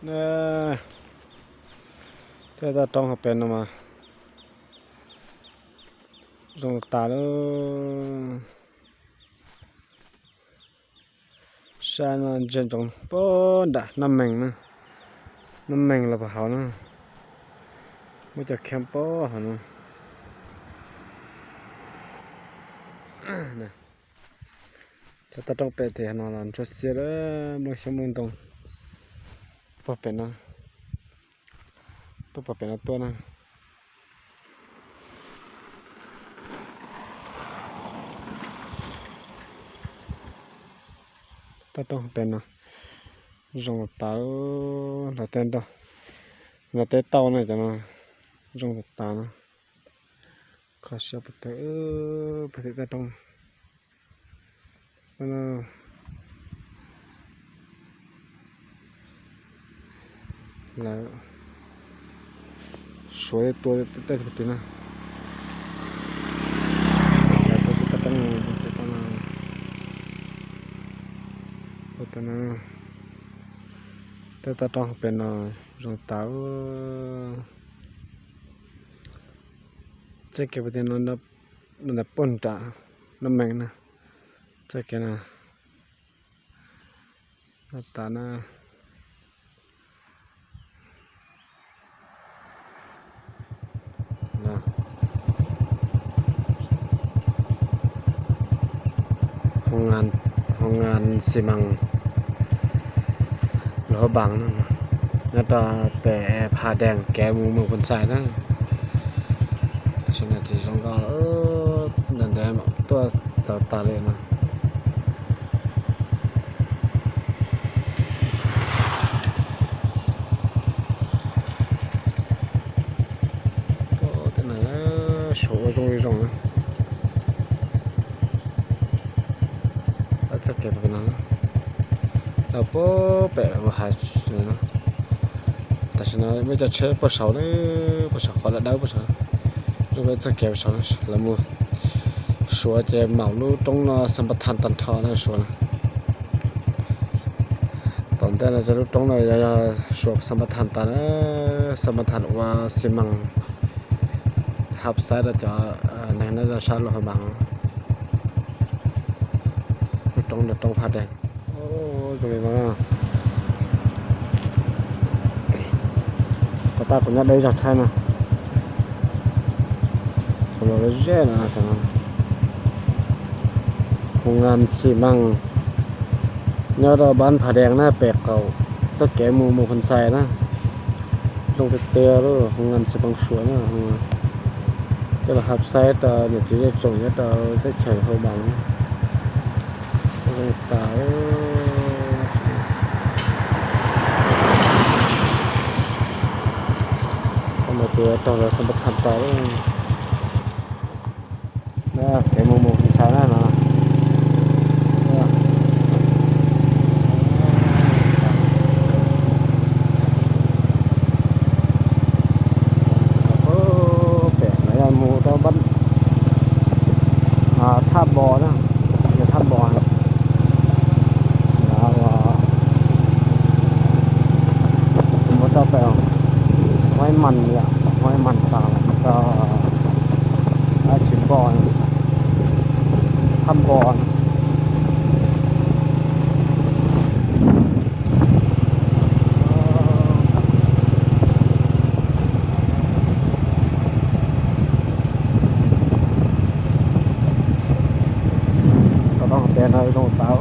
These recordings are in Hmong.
Tej toj roob hauv pes no mas zoo tas lawm. Sab no ntsia ntsoov pem nram Naj Mees na, Naj Mees los puag hauv na, muaj cov camp pem hauv no. Cov toj roob pem tias no los ntsuab xiab lawm, muaj xyoob muaj ntoo puag pem no, tuaj puag pem no tuaj na. Toj roob pem no zoo tas, nrog teb nrog, nrog teb tauj na, cov no zoo tas na. Kho siab puag tim, puag tim toj roob. Lawv suav tua tej puag tim na. Lawv tua tej toj roob, tua tej toj roob pem no zoo tas. Txoj kev puag tim no, no puag nram Naj Mees na. Txoj kev no tas na. Hoo ngan xi mas Luam Hab Npaas no, nyob rau pem Pha Dees kev mus Moos Phoo Xais na. Tam sim no ces zoo nkauj, ntev ntev tuaj txog tas li no. Tej no suav ua zoo li zoo na. Txoj kev no, lawv puag pem hais, tam sim no muaj cov tsheb puag saud na, puag saum qhov dawb dawb puag saud, zoo li txoj kev puag saud, lawv mus suav ces maum lub roob no Xas Npas Thas tag nrho na, suav na. Tom ntej no cov lub roob no yog, yog suav Xas Npas Thas tas na, Xas Npas Thas ua xi mas hab xaib rau cov neeg nyob sab Luam Hab Npaas. Lub roob, lub roob Pha Dees. Zoo li no, tom qab kuv nyob deb zog Thaib no, kuv los ze no, Hoo ngan xi mas nyob rau npab Pha Dees na, pem qaum txoj kev mus Moos Phoo Xais na. Zoo tiag tiag li, hoo ngan xi mas suav na. Coj los hab xaib rau niam txiv zej tsoom nyob rau teb chaws Hab Npaas. Zoo tas. Koj mus tus tog los Xas Npas Thas tas. Kev mus Moos Phoo Xais na no. Pem no yog mus rau npab Thaj Npo na, yog Thaj Npo. Mus rau pem Huaib Mas, Huaib Mas tas rau Tsis Npo, Thaj Npo. Toj roob pem no zoo tas,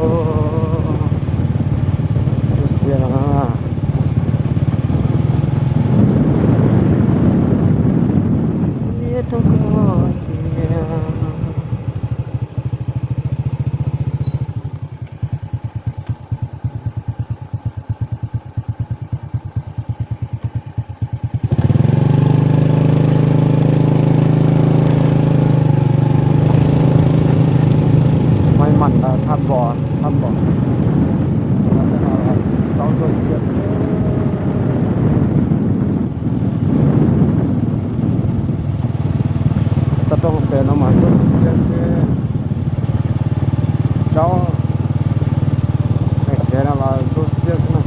ntsuab xiab no. Huaib Mas, Thaj Npo, Thaj Npo. Tsaus ntsuab xiab xwb. Toj roob pem no mas ntsuab xiab xwb. Tsaus, kev no los ntsuab xiab xwb na.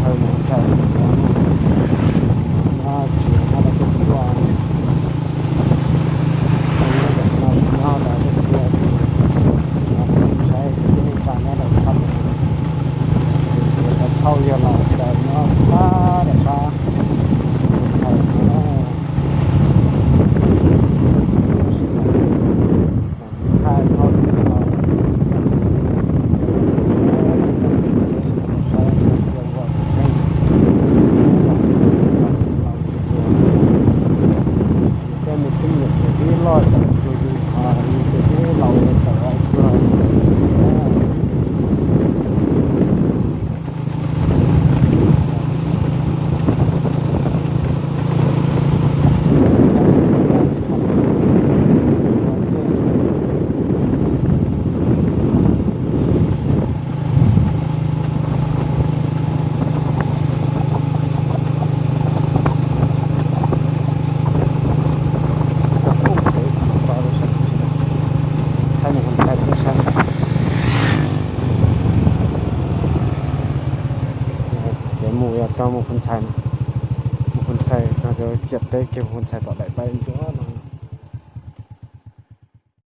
Thawj mus txhais no, tsis nyob rau peb teb, nyob rau peb teb, saib peb teb neej tsa nyob rau qhov twg. Ces tau thauj yawg laus daws nyob sab daim sab mus txhais no na. Tab sis mas thaij thauj no, saib ua tus kheej, laus tsis tuag. Ces coj me tub me nyuam ces tib loj tawm cuag yus, yus ces tib laus tawm cuag yus na. Thaij mus hu ntxhais peb sab. Ces mus yog tau mus hu ntxhais, mus hu ntxhais no, ciam teb kiag hu ntxhais tom daim npaib ntsuab no.